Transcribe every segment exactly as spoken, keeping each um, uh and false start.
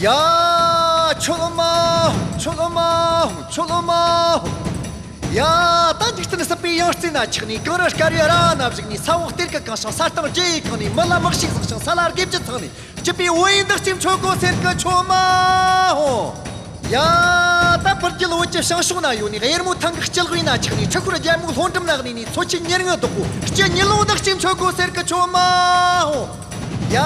ཡ། ཁྱོད་མ། ཁྱོད་མ། ཁྱོད་མ། ཡ། ད་འཇིག་རྟེན་སྲིད་པའི་ཡང་རྩེ་ན་ཆགས་ནས། གངས་རི་དཀར་བའི་ར་བ་ན་བཞུགས་ནས། ས་འོག་གཏེར་གྱི་གངས་ཤིང་། ས་སྟེང་རྒྱུ་ཡི་གངས་ནས། མི་ལ་མི་ཞིག་བཟང་ཞིང་། ས་ལ་དགེ་བཅུ་ཚང་ནས། སྐྱིད་པའི་བོད་ཡུལ་འདི་གཅིག་མཆོད་གོ་ཟེར་གི། ཁྱོད་མ་ཧོ། ཡ། ད་བུ་རྒྱུད་བོད་ཀྱི་བྱང་ཕྱོགས་ན་ཡོད་ནས། གཡེར་མོ་ཐང་གི་སྤྱིལ་བུའི་ན་ཆགས་ནས། འཕྲུལ་འཁོར་རྒྱལ་མོའི་ལྷོ་འགྲམ་ན་གནས་ནས། མཚོ་ཆེན་ཉེར་ལྔའི་བདག་པོ་སྤྱི་ཉིན་ལོང་བདག་ཅེས་མཆོད་གོ་ཟེར་གི། ཁྱོད་མ་ཧོ། ཡ།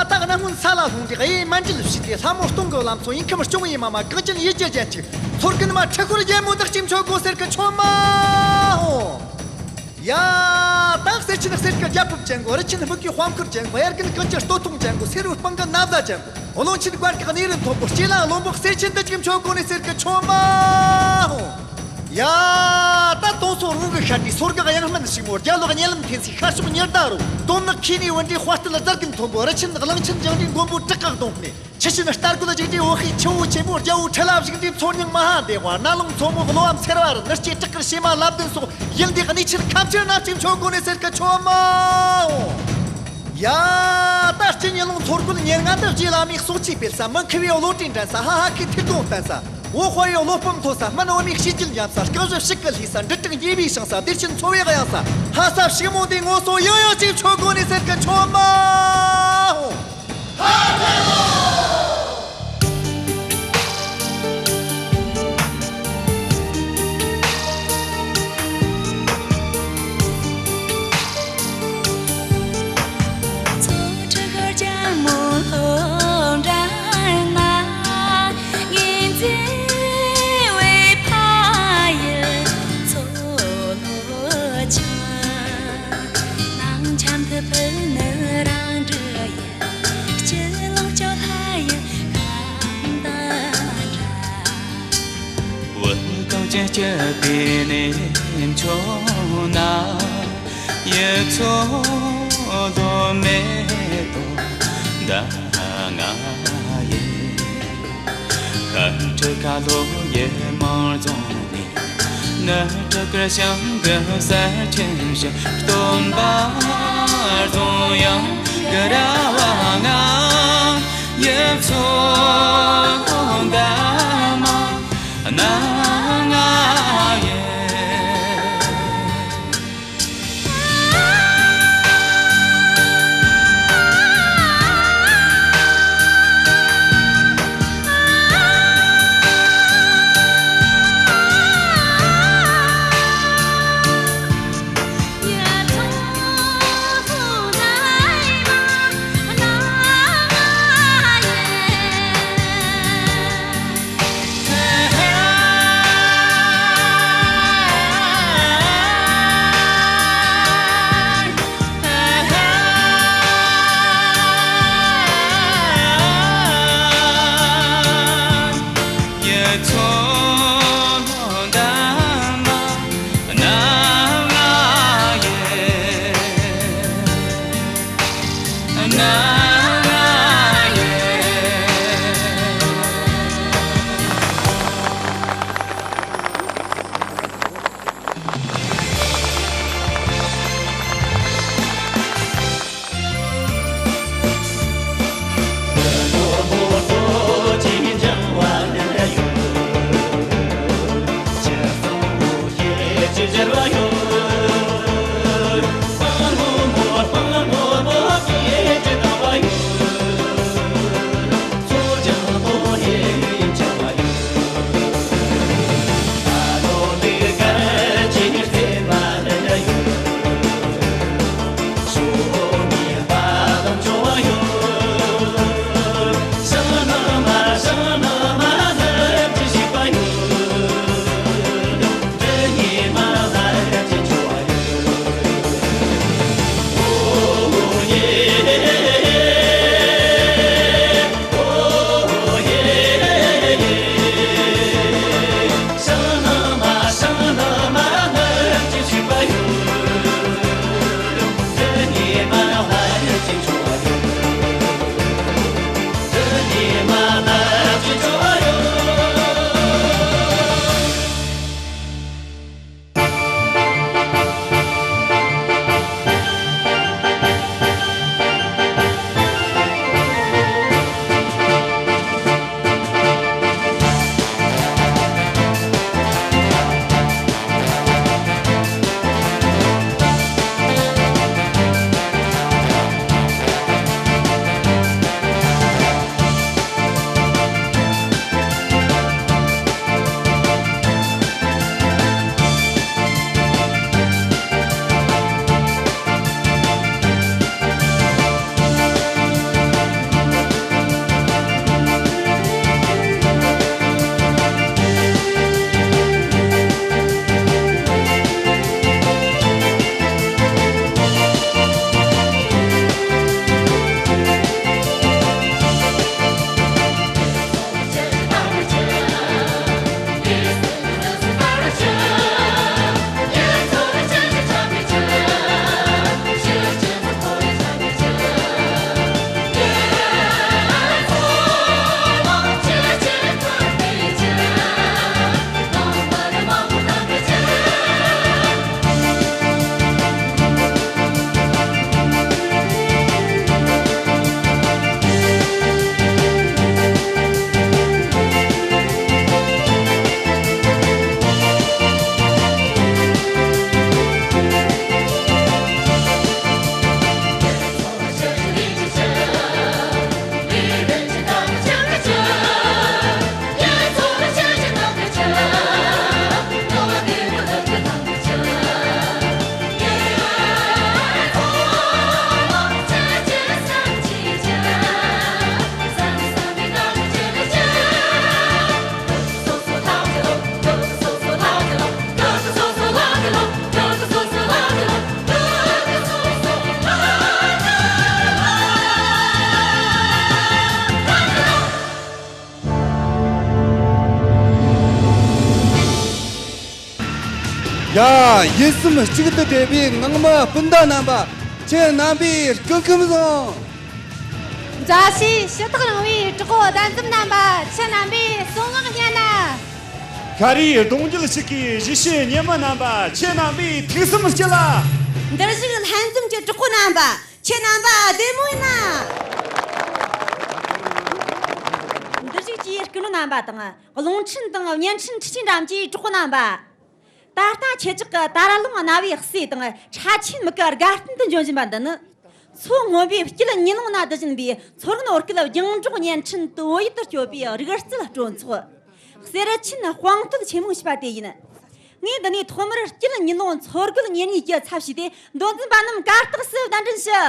ད་གནམ་སྔོན་ས་ལ་ལྷུང་སྟེ། གཡས་མན་ཇུ་ལི་བྱས་ཏེ། ལྷ་མོ་སྟོང་གི་བླ་མཚོ། ཡིན་ཁམས་སྐྱོང་བའི་མ་མ། གངས་ཅན་ཡུལ་གྱི་རྒྱལ་ཆེན། མཚོ་རྒན་མ། འཕྲུལ་འཁོར་རྒྱལ་མོ་བདག་ཅེས་མཆོད་གོ་ཟེར་གི། ཁྱོད་མ་ཧོ། ཡ། ད་གསེར་ཆེན་གསེར་གྱི་རྒྱལ་པོ་ཅན་གོ། རི་ཆེན་སྨུག་གི་དཔལ་འཁོར་ཅན་གོ། གཡར་རྒན་གངས་ཀྱི་སྟོད་ཐུང་ཅན་གོ། སེར་བོའི་སྤང་གི་ན་བཟའ་ཅན་གོ། བློན་ཆེན་བར་གི་གནས་རི་མཐོན་པོ། སྐྱེ་ལ་བློན་པོ་གསེར་ཆེན་འདི་གཅིག་མཆོད་གོ་ནས་ཟེར་གི། ཁྱོད་མ་ཧོ། ཡ། ད་དུང་སོ་རོང་གི་ཤར་དུས། སོར་གི་གཡང་སྨན་ཕྱུག་མོ། རྒྱ་ལོག་གཉེན་ལམ་འཐེན་སའི་ཤར་ཕྱོགས་ཉི་ཟླ་རོ། དོམ་ནག་ཁྱེར་ནས་བུད་འདྲའི་དཔའ་རྟུལ་རྫ་རྒན་མཐོན་པོ། རི་ཆེན་གླང་ཆེན་ལྗང་སྒྲའི་མགོན་པོ་བྲག་གི་གདོང་སྨད། ཆུ་ཆེན་རྟ་རྒོད་རྒྱུག་འདྲའི་འོག་གི་ཆུ་བོ་ཆེན་པོ། རྒྱལ་བོ་ཁྲི་ལ་བཞུགས་འདྲའི་མཚོ་སྙིང་མ་ཧཱ་དེ་བ། རྣ་ལུང་མཚོ་མོ་གློ་བ་མཚེར་བ་རི། ནུ་སྐྱེས་བྲག་དཀར་བྱེ་མ་ལབ་ལྡན་སོགས། ཡུལ་འདིའི་གནས་ཆེན་ཁམས་ཆེར་ན་གཅིག་མཆོད་གོ་ནས་ཟེར་གི། ཁྱོད་མ་ཧོ། ཡ། ད་སྤྱི་ཉིན་ལོང་མཚོ་རྒོད་ཉེར་ལྔ་འདི། རྗེ་བླ་མའི་སྲོག་གཅོད་སྤེལ་ས། མི་ཁུ་བའི་བློ་གྲོས་འགྲན་ས། ཧ་ཧ་ཁའི་ཐིག་དོང་བསྟན་ས། འོ་དཔའ་བོའི་བློ་སྤོབས་མཐོ་ས། སྨན་བུ་མོའི་གཤིས་རྒྱུད་འཇམ་ས། རྐང་བཞི་ཕྱུགས་ཀྱི་ལྷས་ས། འབྲུ་དྲུག་འགྱེད་པའི་ཞིང་ས། བདེ་ཆེན་འཚོ་བའི་གཡང་ས། ལྷ་ས་ཕྱུག་མོ་འདི་ངོ་སོ་ཡང་ཡང་གཅིག་མཆོད་གོ་ནས་ཟེར་གི། ཁྱོད་མ་ཧོ། བོད་གངས་ཅན་སྐྱིད་པའི་གནས་མཆོག་ན། ཡུལ་ཕྱོགས་ལོ་མེ་ཏོག་མདངས་ལྔ་ཡིས། ཤར་ཁྲི་ཁ་ལོ་ཡི་མོན་རྫོང་ནས། ནུབ་སྤྲུལ་སྐར་བྱང་གི་གསེར་ཆེན་བཞིན། སྟོན་པ་རྫོང་གཡང་གི་ར་བ་ལྔ། ཡུལ་ཕྱོགས་འདབ་མ་སྣ་ལྔ་ཡིས། ཡ། ཡིད་སེམས་གཅིག་ཏུ་བསྡེབས་པའི་ངང་མི་སྤུན་ཟླ་རྣམ་པ། ཁྱེད་རྣམ་པས་སྐུ་ཁམས་བཟང་། མཛའ་བཤེས་ཞི་ཐག་རིང་བའི་གྲོགས་པོ་གདན་འཛོམས་རྣམ་པ། ཁྱེད་རྣམ་པས་གསང་སྔགས་སྙན་ན། ཤ་རུས་གདུང་རྒྱུད་གཅིག་གི་གཞིས་བྱེས་གཉེན་མི་རྣམ་པ། ཁྱེད་རྣམ་པས་ཐུགས་བསམ་སྐྱེད་ལ། འདིར་བཞུགས་ལྷན་འཛོམས་ཀྱི་གྲོགས་པོ་རྣམ་པ། ཁྱེད་རྣམ་པ་བདེ་མོ་ཡིན་ན། འདིར་བཞུགས་ཀྱི་སྐུ་ངོ་རྣམ་པ་དང་། རླུང་འཕྲིན་དང་བརྙན་འཕྲིན་འཕྲུལ་ཆས་འགྲམ་གྱི་གྲོགས་པོ་རྣམ་པ། ད་ལྟ་ཁྱེད་ཅག་གི་དར་ལུང་རྣ་བའི་གསོས་དང་ཁྲ་ཆེན་མིག་གི་དགའ་སྟོན་དུ་འབྱོན་བཞིན་པ་འདི་ནི། མཚོ་སྔོན་པོའི་དཀྱིལ་ཉི་ལོང་ན་བསྡུ་བཞིན་པའི་མཚོ་སྔོན་བར་སྐད་རྒྱང་སྒྲོག་བརྙན་འཕྲིན་དུ་བོད་ཡུལ་དུ་སྐྱོད་པའི་རིག་རྩལ་སྤྲོ་ཚོགས། གསེར་ཆེན་དཔང་བསྟོད་ཆེན་མོ་ཞེས་པ་དེ་ཡིན། ངས་འདི་ནས་ཐོག་མར་དཀྱིལ་ཉི་ལོང་མཚོ་རྒོད་གཉེན་ཉེ་གི་ཚབ་བྱས་ཏེ་མདོ་འཛིན་པ་རྣམས་གར་སྟེགས་སུ་གདན་འདྲེན་ཞུ།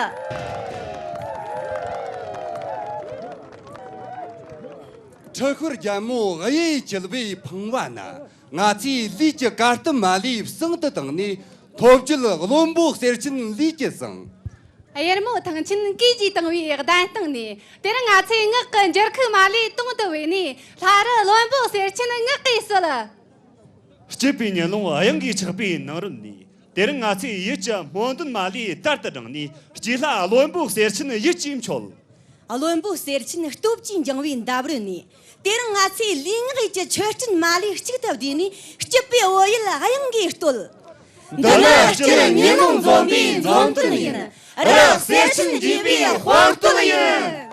འཕྲུལ་འཁོར་རྒྱལ་མོ་གཡུ་ཡི་བྱུར་བས་འཕངས་པ་ན། ང་ཚོའི་ལུས་ཀྱི་གར་སྟབས་མ་ལུས་བསང་དུ་བཏང་ནས། ཐོབ་བྱུལ་བློན་པོ་གསེར་ཆེན་ལུས་ཀྱིས་བཟུང་། གཡེར་མོ་ཐང་ཆེན་གོས་ཀྱིས་བཏང་བའི་གདན་སྟེང་ནས། དེར་ང་ཚོའི་ངག་གི་འགྱུར་ཁུག་མ་ལུས་དུང་དུ་བབས་ནས། ལྷ་རི་བློན་པོ་གསེར་ཆེན་ངག་གིས་གསོལ། སྐྱིད་པའི་ཉི་ལོང་དབྱངས་ཀྱིས་ཆགས་པའི་ནང་རོལ་ནས། དེར་ང་ཚོའི་ཡིད་ཀྱི་སྨོན་འདུན་མ་ལུས་དར་དུ་དྲངས་ནས། སྐྱེས་ལྷ་བློན་པོ་གསེར་ཆེན་ཡིད་ཀྱིས་མཆོད། བློན་པོ་གསེར་ཆེན་སྟོབས་ཀྱི་འགྱིང་བུའི་འདབས་རོལ་ནས། དེར་ང་ཚོའི་ལུས་ངག་ཡིད་ཀྱི་མཆོད་སྤྲིན་མ་ལུས་གཅིག་ཏུ་བསྡུས་ནས། སྐྱིད་པའི་བོད་ཡུལ་དབྱངས་ཀྱིས་བསྟོད། འདི་ནི་དཀྱིལ་ཉི་ལོང་འཛོམས་པའི་འཛོམས་སྟོན་ཡིན། རི་གསེར་ཆེན་རྒྱས་པའི་དཔང་བསྟོད་ཡིན།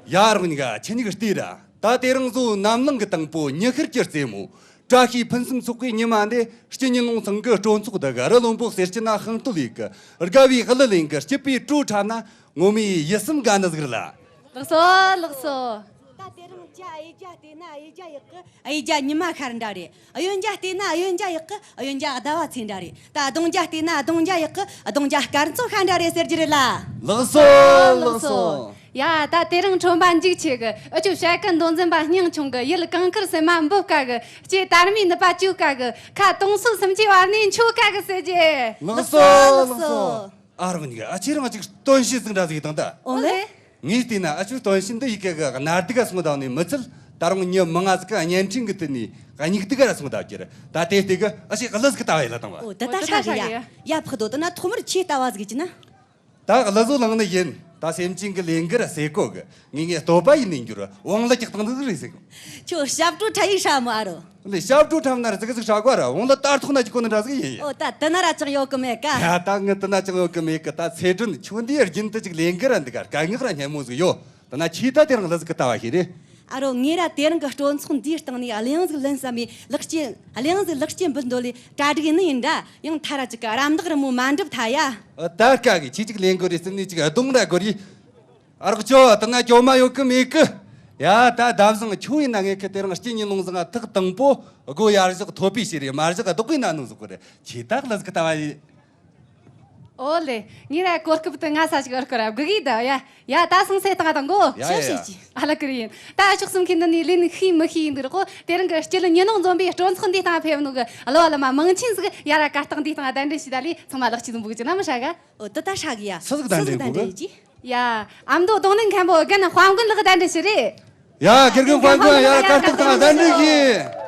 ཡ་རང་ཉིད་ཁྱེད་ཉིད་ལྟོས་ར། ད་དེ་རིང་གཟོད་གནམ་ལངས་གི་དང་པོ་ཉི་ཤར་གྱི་རྩེ་མོ། བཀྲ་ཤིས་ཕུན་སུམ་ཚོགས་པའི་ཉི་མ་འདི། སྤྱི་ཉིན་ལུང་ཚང་གི་སྤྲོ་ཚོགས་དག་རི་ལོན་པོ་གསེར་སྐྱི་ན་ཤིང་རྟོད་ལས་གི། དགའ་བའི་གླུ་ལེན་གི་སྐྱིད་པའི་བྲོ་འཁྲབ་ན། ངོ་མའི་ཡིད་སེམས་དགའ་ནི་ཟིག་རེད་ལ། ལགས་སོ། ལགས་སོ། ད་དེ་རིང་ཅ་ཨེ་རྒྱ་བལྟས་ན་ཨེ་རྒྱ་ཡག་གི། ཨེ་རྒྱ་ཉི་མ་ཤར་འདྲ་རེད། གཡོན་རྒྱ་བལྟས་ན་གཡོན་རྒྱ་ཡག་གི། གཡོན་རྒྱ་ཟླ་བ་ཚེས་འདྲ་རེད། ད་གདུང་རྒྱ་བལྟས་ན་གདུང་རྒྱ་ཡག་གི། གདུང་རྒྱ་སྐར་མཚོ་ཤར་འདྲ་རེད་ཟེར་རྒྱུ་རེད་ལ། ལགས་སོ། ལགས་སོ། ཡ། ད་དེ་རིང་ཁྲོམ་པ་འཇིགས་ཆེ་གི། ཨ་ཅོ་བྱ་ཀི་མདོ་འཛིན་པ་སྙིང་ཆུང་གི། ཡིད་གངས་དཀར་སེམས་མ་འབུབ་དཀའ་གི། ལྕེ་དར་མའི་ནུས་པ་བཅོས་དཀའ་གི། ཁ་དུང་སོ་སུམ་ཅུའི་བར་ནས་འཆོ་དཀའ་གི་ཟེར་རྒྱུ། ལགས་སོ། ལགས་སོ། ཨ་རོགས་གཉིས་ཀ། ཨ། ཁྱེད་རང་ཅིག་སྟོན་བཤད་ཟིག་འདྲ་ཟིག་བཏང་ད། ཨོ་ལེ། ངས་བལྟས་ན་ཨ་ཅོའི་སྟོན་བཤད་འདི་ཡི་གེ་གི་གནའ་སྡུག་ག་སོང་དང་ནི་མི་ཚད། ད་རུང་མྱི་མང་ང་ཟིག་ག་བརྙན་འཕྲིན་གི་དུས་ནས་སྙིགས་སྡུག་ག་ར་སོང་ད་ཀྱི་རེད། ད་དེ་ལྟས་གི་ཨ་ཞིག་གླུ་ཟིག་གི་ལྟ་བ་ཡིན་ལ་བཏང་བ། ཨོ། དེ་ད་ཧྲ་གི་ཡ། ཡ་ཕག་རྡོ། དེ་ན་ཐོག་མར་ཁྱེད་ལྟ་བ་ཟིག་བགྱིས་ན། ད་གླུ་བཟོ་བླངས་ནི་ཡིན། ད་སེམས་ཅན་གི་ལས་འགུལ་ཟེར་གོ་གི། ངས་ངས་བསྟོད་པ་ཡིན་ནས་འགྱུར། དབང་ལ་ཀྱག་བཏང་འདུག་རེད་ཟེར་གོ། ཁྱོད་ཞབས་བྲོ་འཁྲབ་ཡིན་ཧྲ་མོ་ཨ་རོ། ལས་ཞབས་བྲོ་འཁྲབ་ན་ར་ཙིག་ཙིག་ཧྲ་གོ་ར། དབང་ལ་ལྟར་ཐོག་ན་ཅིག་གོ་ནི་འདྲ་ཟིག་ཡིན་ཡ། ཨོ། ད་དེ་ན་ར་ཅང་ཡོད་གི་མེད་ཀ། ཡ། ད་ངི་དེ་ན་ཅང་ཡོད་གི་མེད་གི། ད་ཚེ་སྒྲོན་ཁྱོད་འདིའི་རྒྱུན་དུ་ཅིག་ལས་འགུལ་ར་འདི་ག་དཀའ་ངལ་ར་སྙན་མོ་ཟིག་ཡོད། དེ་ན་ཁྱེད་ད་དེ་རིང་གླུ་ཟིག་གི་ལྟ་བ་ཞིག་རེད། ཨ་རོ། ངས་ར་དེ་རིང་གི་སྤྲོ་ཚོགས་འདིའི་སྟེང་ནས་གླུ་དབྱངས་ཟིག་ལེན་བསམ་མེད། ལག་སྐྱེས་གླུ་དབྱངས་ཟིག་ལག་སྐྱེས་འབུལ་འདོད་ལས་གྲ་སྒྲིག་ནི་ཡིན་འདྲ། ཡང་ཐ་ར་ཅིག་ག་རམ་འདེགས་རི་མོ་མ་འགྲུབ་ཐལ་ཡ། ཨ། ད་དཀའ་གི། ཁྱེད་ཅིག་ལེན་དགོས་རེད་བསམ་ནས་ཅིག་གདོང་ར་དགོས་རེད། ཨ་རོགས་ཅོ། དེ་ན་སྐྱོ་མ་ཡོད་གི་མེད་གི། ཡ། ད་ཟླ་བཟང་ཁྱོད་ཡིན་ན་ངས་ཁི་དེ་རིང་སྤྱི་ཉིན་ལུང་ཟིང་ང་ཐག་དང་པོ་སྒོ་ཡར་བཞག་ཐོད་པའི་ཕྱིར་རེད། མར་བཞག་བདག་པོའི་ན་ནུ་ཟིག་གོ་རེད། ཁྱེད་ད་གླུ་ཟིག་གི་ལྟ་བ་ཡིན། ཨོ་ལེ། ངས་ར་གོ་སྐབས་དེ་ང་ས་ཞིག་ཨར་ཀོ་ར་བགུ་གི་ད་ཡ། ཡ། ད་སང་སེ་བཏང་དང་གོ། ཡ་ཡ་ཡ། ཨ་ལ་ཀི་རི་ཡིན། ད་ཨ་ཕྱོགས་གསུམ་ཁྱེད་འདི་ནས་ལེན་ཤེས་མི་ཤེས་ཡིན་འདུག་ར་གོ། དེ་རིང་གི་སྤྱི་ལོ་ཉིས་སྟོང་འཛོམས་པའི་སྤྲོ་ཚོགས་འདི་སྟེང་ཕེབས་ནོ་གི་ཨ་ལོ་ཨ་ལ་མ་མང་ཆེན་ཟིག་ཡ་ར་གར་སྟེགས་འདི་སྟེང་གདན་འདྲེན་ཞུས་ད་ལས་ཚང་མ་ལག་ཆི་འཛོམས་པོ་གི་ཅི་ན་མི་ཧྲ་ག། ཨོ། དེ་ད་ཧྲ་གི་ཡ། སུ་ཟིག་གདན་འདྲེན་དགོས་གི། ཡ། ཨ་མདོ་རྡུང་ལེན་མཁན་པོ་རྒན་དཔལ་མགོན་ལགས་གདན་འདྲེན་ཞུ་རེད། ཡ། དགེ་རྒན་དཔལ་མགོན་ཡ་གར་སྟེགས་སྟེང་གདན་འདྲེན་གྱིས།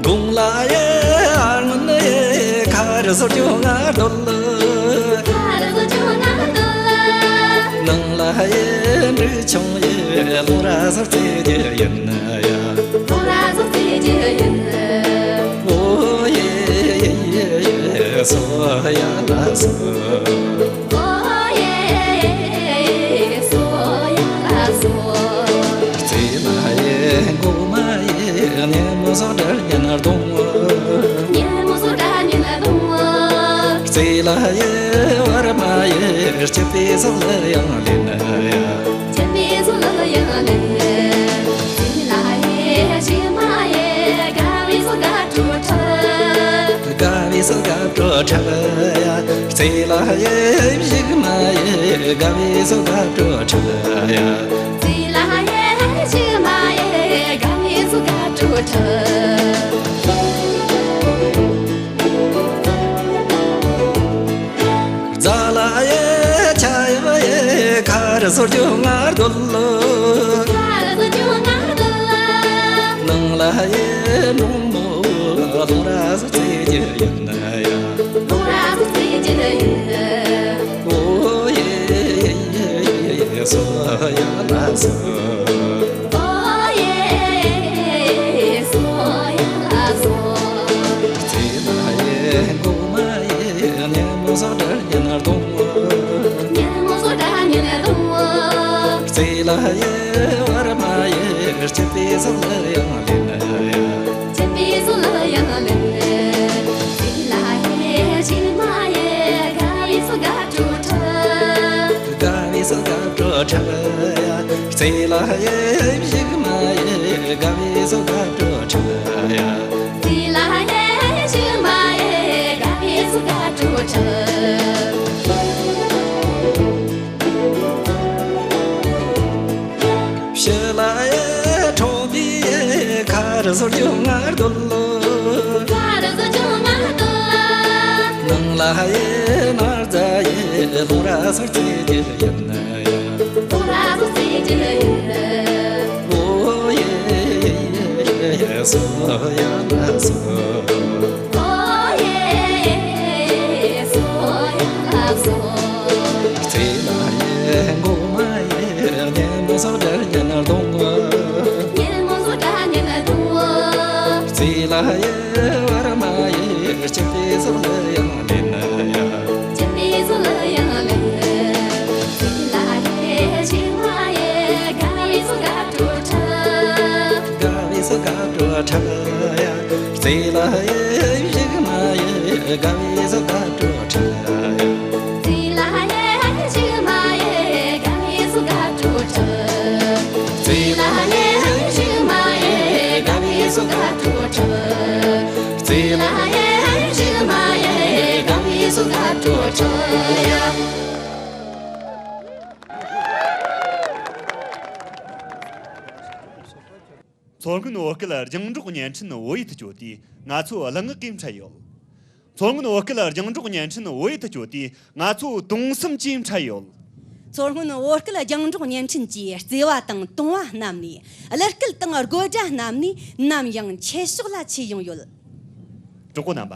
དགུང་ལ་ཡེ་ཨ་སྔོན་ཡེ་ཁ་རུ་སོར་ཅུང་ང་རྡོལ། ཁ་རུ་སོར་ཅུང་ང་རྡོལ། ནང་ལ་ཡེ་འབྲི་ཆུང་ཡེ་ལོ་ར་སོར་ཙེ་རྒྱུ་ཡིན་ཡ། ལོ་ར་སོར་ཙེ་རྒྱུ་ཡིན། ཨོ་ཡེ་ཡེ་ཡེ་ཡེ་སོ་ཡ་ལ་སོ། ཨོ་ཡེ་སོ་ཡ་ལ་སོ། རྩེ་ལ་ཡེ་མགོ་མ་ཡེ་ཉེ་མོ་སོ་དར་ཉན་རྡུང་། ཉེ་མོ་སོ་དར་ཉན་རྡུང་། རྩེ་ལ་ཡེ་བར་མ་ཡེ་སྐྱིད་པའི་སོ་ལ་ཡང་ལེན་ཡ། སྐྱིད་པའི་སོ་ལ་ཡང་ལེན། རྩེ་ལ་ཡེ་ཞི་མ་ཡེ་དགའ་བའི་སོ་དགའ་སྤྲོ་འཁྲབ། དགའ་བའི་སོ་དགའ་སྤྲོ་འཁྲབ་ཡ། རྩེ་ལ་ཡེ་ཞི་མ་ཡེ་དགའ་བའི་སོ་དགའ་སྤྲོ་འཁྲབ་ཡ། རྩེ་ལ་ཡེ་ཞི་མ་ཡེ་དགའ་བའི་སོ་དགའ་སྤྲོ་འཁྲབ། རྫ་ལ་ཡེ་ཆ་ཡོ་ཡེ་ཁ་རུ་སོར་ཅུང་ང་རྡོལ། ཁ་རུ་སོར་ཅུང་ང་རྡོལ། ནང་ལ་ཡེ་འབྲོང་མོ་ལོ་ར་སོ་ཙེ་རྒྱུ་ཡིན་ཡ། ལོ་ར་སོ་ཙེ་རྒྱུ་ཡིན། ཨོ་ཡེ་ཡེ་ཡེ་སོ་ཡ་ལ་སོ། ཨོ་ཡེ་སོ་ཡ་ལ་སོ། རྩེ་ལ་ཡེ་མགོ་མ་ཡེ་ཉེ་མོ་སོ་དར་ཉན་རྡུང་། ཉེ་མོ་སོ་དར་ཉན་རྡུང་། རྩེ་ལ་ཡེ་བར་མ་ཡེ་སྐྱིད་པའི་སོ་ལ་ཡང་ལེན་ཡ། སྐྱིད་པའི་སོ་ལ་ཡང་ལེན། རྩེ་ལ་ཡེ་ཞི་མ་ཡེ་དགའ་བའི་སོ་དགའ་སྤྲོ་འཁྲབ། དགའ་བའི་སོ་དགའ་སྤྲོ་འཁྲབ་ཡ། རྩེ་ལ་ཡེ་ཞི་མ་ཡེ་དགའ་བའི་སོ་དགའ་སྤྲོ་འཁྲབ་ཡ། རྩེ་ལ་ཡེ་ཞི་མ་ཡེ་དགའ་བའི་སོ་དགའ་སྤྲོ་འཁྲབ། ཕྱི་ལ་ཡེ་ཁྲོ་བོའི་ཁ་རུ་སོར་ཅུང་ང་རྡོལ། ཁ་རུ་སོར་ཅུང་ང་རྡོལ། ནང་ལ་ཡེ་མར་རྫ་ཡེ་ལོ་ར་སོར་ཙེ་རྒྱུ་ཡིན་ཡ། ལོ་ར་སོར་ཙེ་རྒྱུ་ཡིན། ཨོ་ཡེ་ཡེ་ཡེ་སོ་ཡ་ལ་སོ། ཨོ་ཡེ་ཡེ་ཡེ་སོ་ཡ་ལ་སོ། ལ་ཡེ་ཞིག་མ་ཡེ་དགའ་བའི་སོ་དགའ་སྤྲོ་ཁྲི། ལ་ཡེ་ཞིག་མ་ཡེ་དགའ་བའི་སོ་དགའ་སྤྲོ་ཁྲི། ལ་ཡེ་ཞིག་མ་ཡེ་དགའ་བའི་སོ་དགའ་སྤྲོ་ཁྲི། ལ་ཡེ་ཞིག་མ་ཡེ་དགའ་བའི་སོ་དགའ་སྤྲོ་ཁྲི་ཡ། མཚོ་སྔོན་བོད་སྐད་རྒྱང་སྒྲོག་བརྙན་འཕྲིན་བོད་ཡིག་ཏུ་བསྒྱུར་ཏེ་ང་ཚོ་གླུ་ངག་གིས་འཕྲད་ཡོད། མཚོ་སྔོན་བོད་སྐད་རྒྱང་སྒྲོག་བརྙན་འཕྲིན་བོད་ཡིག་ཏུ་བསྒྱུར་ཏེ་ང་ཚོ་དུང་གསུམ་གྱིས་འཕྲད་ཡོད། མཚོ་སྔོན་བོད་སྐད་རྒྱང་སྒྲོག་བརྙན་འཕྲིན་གྱིས་བརྩེ་བ་དང་དུང་བ་བསྣམས་ནས། གླུ་སྐད་དང་དགོད་སྒྲ་བསྣམས་ནས། ནམ་ཡང་ཁྱེད་ཕྱོགས་ལ་ཆས་ཡོང་ཡོད། གྲོགས་པོ་རྣམ་པ།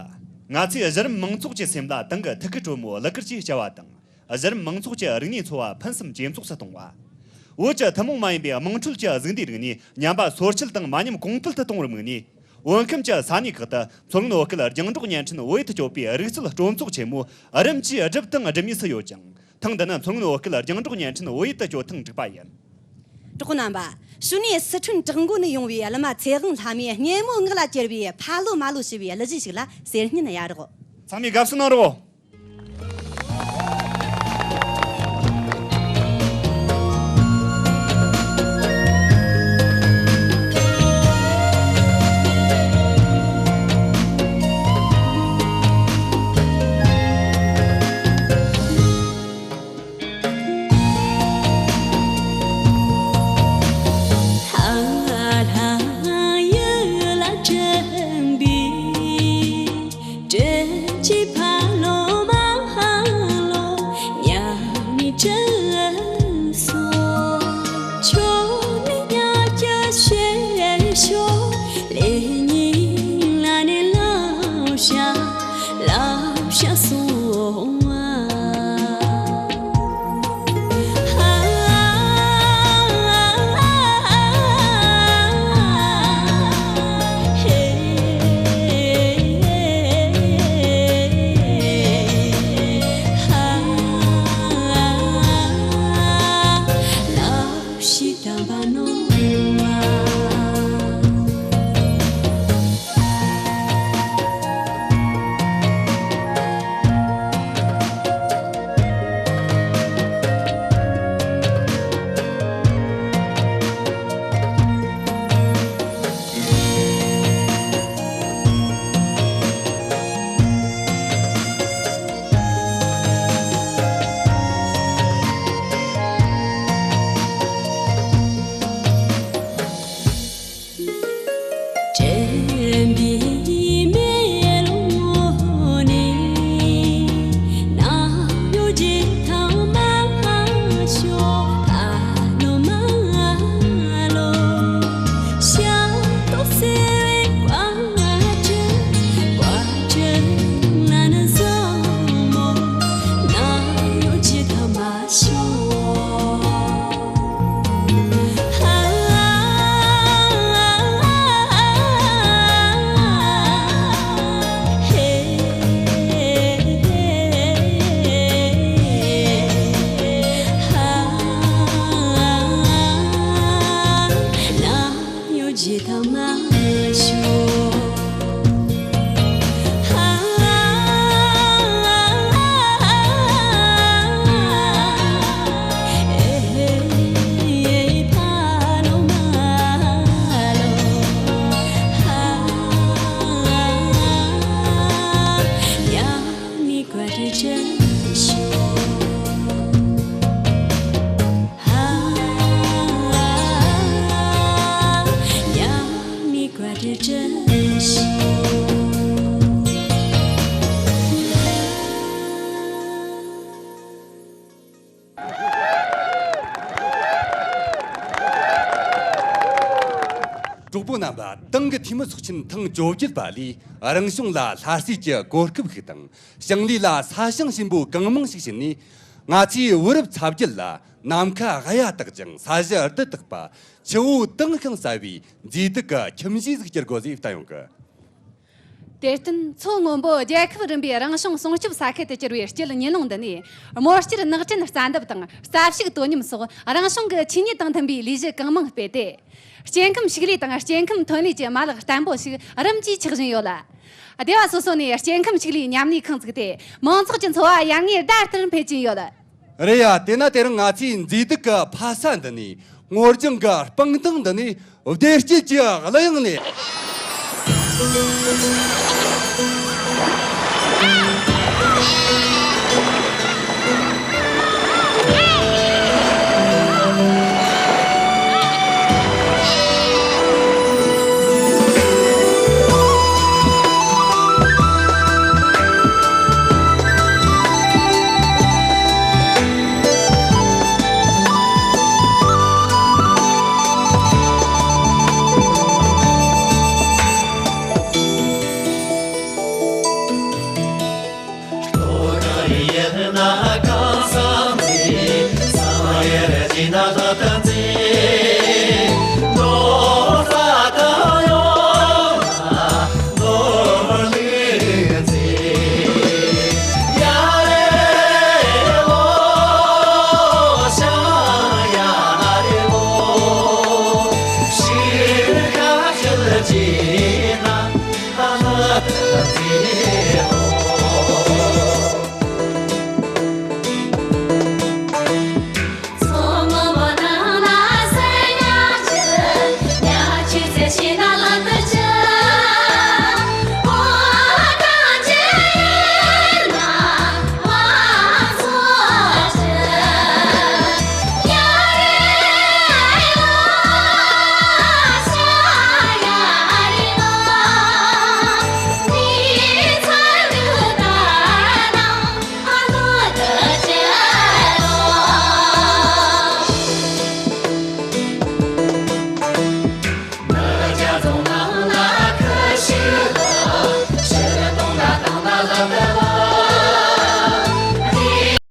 ང་ཚོས་གཞི་རིམ་མང་ཚོགས་ཀྱི་སེམས་ལ་ཏང་གི་ཐུགས་ཀའི་དྲོན་མོ་གླུ་གར་གྱིས་སྐྱེལ་བ་དང་། གཞི་རིམ་མང་ཚོགས་ཀྱི་རིག་གནས་འཚོ་བ་ཕུན་སུམ་ཇེ་ཚོགས་སུ་གཏོང་བ། བོད་ཀྱི་ཐུན་མོང་མ་ཡིན་པའི་དམངས་ཁྲོད་ཀྱི་གཟུགས་འདས་རིག་གནས་ཉམས་པ་སོར་ཆུད་དང་མ་ཉམས་གོང་འཕེལ་དུ་གཏོང་བར་དམིགས་ནས། བོད་ཁམས་ཀྱི་ས་གནས་ཁག་ཏུ་མཚོ་སྔོན་བོད་སྐད་རྒྱང་སྒྲོག་བརྙན་འཕྲིན་བོད་ཡིག་ཏུ་བསྒྱུར་བའི་རིག་རྩལ་སྤྲོ་ཚོགས་ཆེན་མོ་རིམ་གྱིས་བསྒྲུབས་དང་སྒྲུབ་མུས་སུ་ཡོད་ཅིང་། ཐེངས་འདི་ནི་མཚོ་སྔོན་བོད་སྐད་རྒྱང་སྒྲོག་བརྙན་འཕྲིན་བོད་ཡིག་ཏུ་བསྒྱུར་ཐེངས་དྲུག་པ་ཡིན། གྲོགས་པོ་རྣམ་པ། གཞུག་ནས་སི་ཁྲོན་བྲག་འགོ་ནས་ཡོང་བའི་གླུ་མ་ཚེ་དབང་ལྷ་མོས་སྙན་མོ་ངག་ལ་གྱེར་བའི་ཕ་ལོ་མ་ལོ་ཞེས་པའི་གླུ་གཞས་ཤིག་ལ་གསན་སྙན་ཡ་རོགས། ཚང་མས་དགའ་བསུ་གནང་རོགས། གྲོགས་པོ་རྣམ་པ། ཏང་གི་འཐུས་མི་ཚོགས་ཆེན་ཐེངས་བཅོ་བརྒྱད་པ་ལས། རང་བྱུང་ལ་ལྷ་རྩེ་གྱི་གོ་སྐབས་ཤིག་དང་། ཞིང་ལས་ལ་ས་ཞིང་ཆེན་པོ་གང་མང་ཞིག་བྱིན་ནས། ང་ཚོའི་བུ་རབས་ཚ་བརྒྱུད་ལ་ནམ་མཁའ་གཡའ་དག་ཅིང་ས་གཞི་རྡུལ་དག་པ། ཆུ་བོ་དྭངས་ཤིང་གསལ་བའི་མཛེས་སྡུག་གི་ཁྱིམ་གཞིས་ཟིག་སྐྱུར་དགོས་ཟེར་བསྟན་ཡོང་གི། དེར་བརྟེན། མཚོ་སྔོན་པོ་རྒྱལ་ཁབ་རིམ་པའི་རང་བྱུང་སྲུང་སྐྱོབ་ས་ཁུལ་དུ་གྱུར་བའི་སྐྱིད་ཉིན་ལུང་འདི་ནས། རྨོ་སྐྱུར་ནག་ཅན་རྩྭ་འདབ་དང་རྩྭ་ཕྱུགས་དོ་མཉམ་སོགས་རང་བྱུང་གི་ཆོས་ཉིད་དང་མཐུན་པའི་ལས་གཞི་གང་མང་སྤེལ་ཏེ། སྐྱེ་ཁམས་ཕྱུགས་ལས་དང་སྐྱེ་ཁམས་ཐོན་ལས་ཀྱི་མ་ལག་བརྟན་པོ་ཞིག་རིམ་གྱིས་ཆགས་བཞིན་ཡོད་ལ། སྡེ་བ་སོ་སོ་ནས་སྐྱེ་ཁམས་ཕྱུགས་ལས་མཉམ་ལས་ཁང་བཙུགས་ཏེ། མང་ཚོགས་ཀྱི་འཚོ་བ་ཡར་ངོའི་ཟླ་ལྟར་འཕེལ་གྱིན་ཡོད། རེད་ཡ། དེས་ན་དེ་རིང་ང་ཚོས་མཛེས་སྡུག་གི་ཕ་ས་འདི་ནས། སྔོ་ལྗང་གི་སྤང་ཐང་འདི་ནས། བདེ་སྐྱིད་ཀྱི་གླུ་དབྱངས་ལེན།